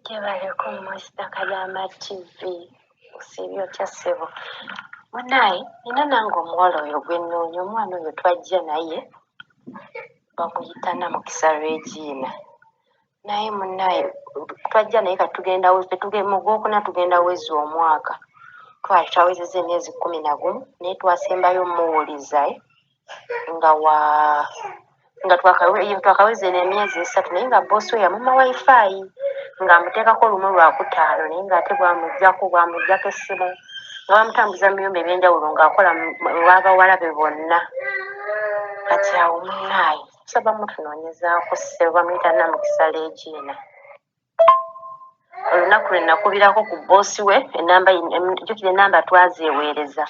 Gyebaleko Mister Kadaama TV, osiibye otya ssebo? Munnaaye nina nange omuwala oyo gwe nnoonya, omwana oyo twajja naye bamuyita Namukisa Regina, naye munnaaye twajja naye kati tugenda mu Gwokuna tugenda weza omwaka, twali twawezezza emyezi 11 naye twasembayo mmuwuliza nga wa nga twakaweza eno emyezi 3, naye nga bboosi we yamumma wifi ng'amuteekako lumu Lwakutaano, naye ng'ate bw'amuggyako bw'amuggyako essimu nga bamutambuza mu biyumba eby'enjawulo ng'akola olw'abawala be bonna. Kati awo munnaaye tusaba mutunoonyezaako ssebo, bamuyita Namukisa Regina. Olunaku lwe nakubirako ku bboosi we ennamba, jjukira ennamba twazeeweereza,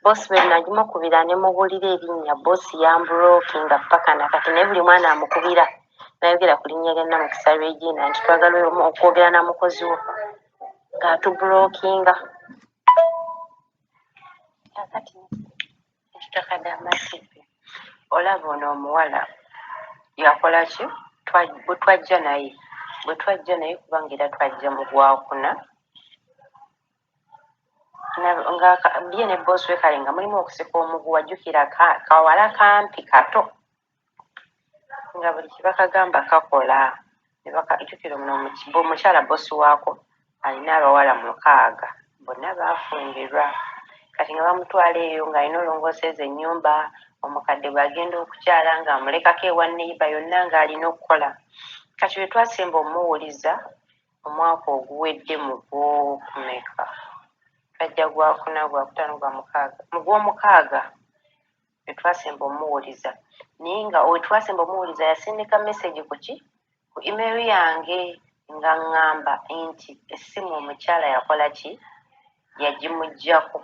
bboosi we nagimukubira ne mubuulira erinnya, bboosi yambulookinga ppaka na kati, naye buli mwana amukubira n'ayogera ku linnya lya Namukisa Regina nti twagala okwogera na mukozi wo, ng'atubulookinga. Kaakati Mister Kadaama TV, olaba ono omuwala yakola ki? Bwe twajja naye, bwe twajja naye kubanga era twajja mu Gwakuna nga ye ne bboosi we, kale nga mulimu okusika omuguwa, jjukira kawala kampi kato nga buli kye bakagamba kakola. Jjukira ono omukyala bboosi waako alina abawala 6, bonna baafumbirwa. Kati nga bamutwala eyo ng'alina olongooseeza ennyumba, omukadde bw'agenda okukyala ng'amulekako ewa neighbour yonna ng'alina okukola. Kati bwe twasemba omuwuliza omwaka oguwedde mu Gwokumeka, twajja Gwakuna, Gwakutaano, Gwamukaaga, mu Gwomukaaga bwe twasemba omuwuliza, naye nga we twasemba omuwuliza yasindika message ku ki, ku email yange nga ŋŋamba nti essimu omukyala yakola ki, yagimuggyako,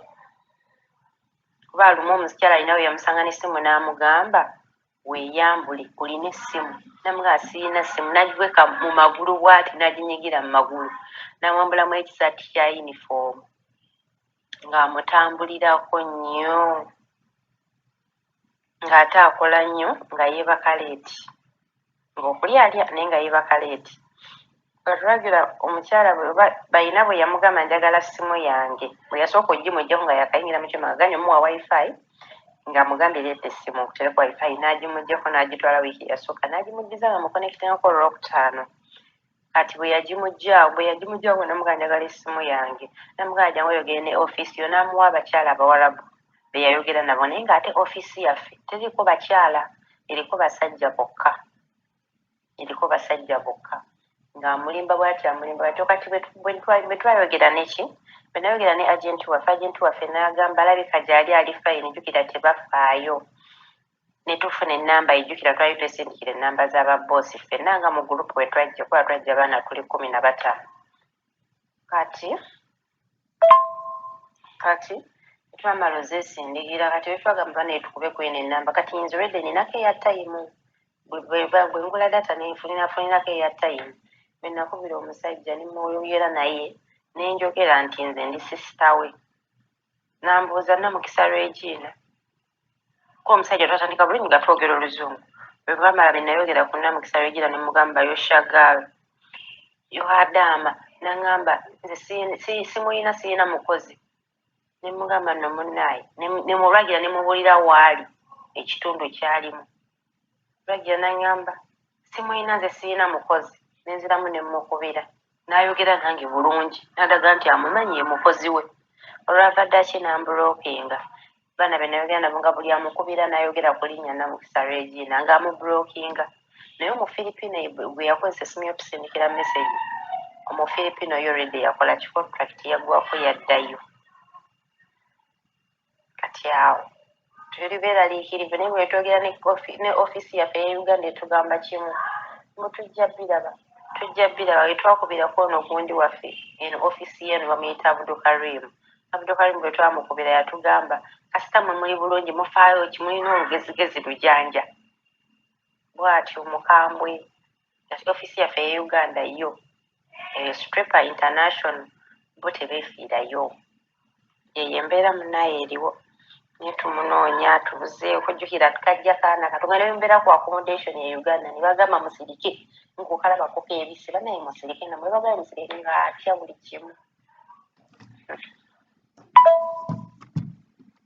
kuba lumu omukyala alina we yamusanga n'essimu n'amugamba, "Weeyambule, olina essimu?" Namugamba, "Siyina ssimu." N'agiweka mu magulu bw'ati, n'aginyigira mu magulu, n'amwambulamu ekisaati kya yunifoomu ng'amutambulirako nnyo, ng'ate akola nnyo, nga yeebaka late, ng'okulya alya naye nga yeebaka late. Katulagira omukyala balina bwe yamugamba, "Njagala ssimu yange," bwe yasooka ogimuggyako nga yakayingira mu kyuma, aganye omuwa wifi, ng'amugambye, "Leeta essimu okutereko wifi," n'agimuggyako n'agitwala. Wiiki yasooka n'agimuddiza nga muconnectingako Olwokutaano. Kati bwe yagimuggyaawo, bwe yagimuggyaawo namugamba, "Njagala essimu yange." Namugamba, "Jangu oyogere ne ofiisi yo." N'amuwa abakyala Abawarabu be yayogera nabo, naye ng'ate ofiisi yaffe teriko bakyala, eriko basajja bokka, eriko basajja bokka. Ng'amulimba bw'ati, amulimba bw'atyo. Kati bwe twayogera neki, bwe nayogera ne agenti waffe, agenti waffe n'agamba alabika gy'ali ali fine, jjukira tebafaayo. Ne tufuna ennamba, ejjukira twali twesindikira ennamba z'ababboosi ffenna nga mu gurupu we twajja, kuba twajja baana tuli 15. Kati twamala ozeesindikira, kati bwe twagamba banaye tukube kweno ennamba, kati nze already ninako airtime, bwe ngula data nenfunirafunirako airtime. Bwe nakubira omusajja ne mwogera naye, ne njogera nti nze ndi sister we, nambuuza Namukisa Regina, ko omusajja twatandika bulungi nga twogera Oluzungu. Bwe bamala bwe nayogera ku Namukisa Regina, ne mugamba, "Yoshagaal yohadaama," naŋŋamba, "Nze simulina, siyina mukozi." Ne mugamba, "Nno munnaaye," ne mulwagira ne mubuulira waali ekitundu kyalimu. Lwagira naŋŋamba, "Simulina, nze siyina mukozi." Nenziramu ne mukubira, n'ayogera nange bulungi, n'andaga nti amumanyi ye mukozi we. Olwava ddaki n'amblockinga. Baana be nayogera nabo nga buli amukubira n'ayogera ku linnya Namukisa Regina ng'amublockinga. Naye Omufiripino gwe yakozesa essimu y'otusindikira message, Omufiripino oyo already yakola ki, contract yaggwako, yaddayo. Kati awo tuli beeraliikirivu, naye bwe twogera ne ofiisi yaffe eya Uganda etugamba kimu, mbu tujja biraba, tujja biraba. We twakubirako ono gundi waffe eno ofiisi ye eno bamuyita Abdukarim. Abdukarim bwe twamukubira yatugamba, "Kasita mwe muli bulungi, mufaayo ki, mulina olugezigezi lujanja." Bw'atyo omukambwe. Kati ofiisi yaffe eya Uganda yo eyo Strepa International bo tebeefiirayo. Yeyo embeera munaaye eriwo. Naye tumunoonya tubuzeeko. Jjukira kajja kaana kato nga ne mbeera ku accommodation e Uganda, ne bagamba musirike ng'okalabako keebise. Banaye musirike, namwe bagamba musirike ng'atya buli kimu.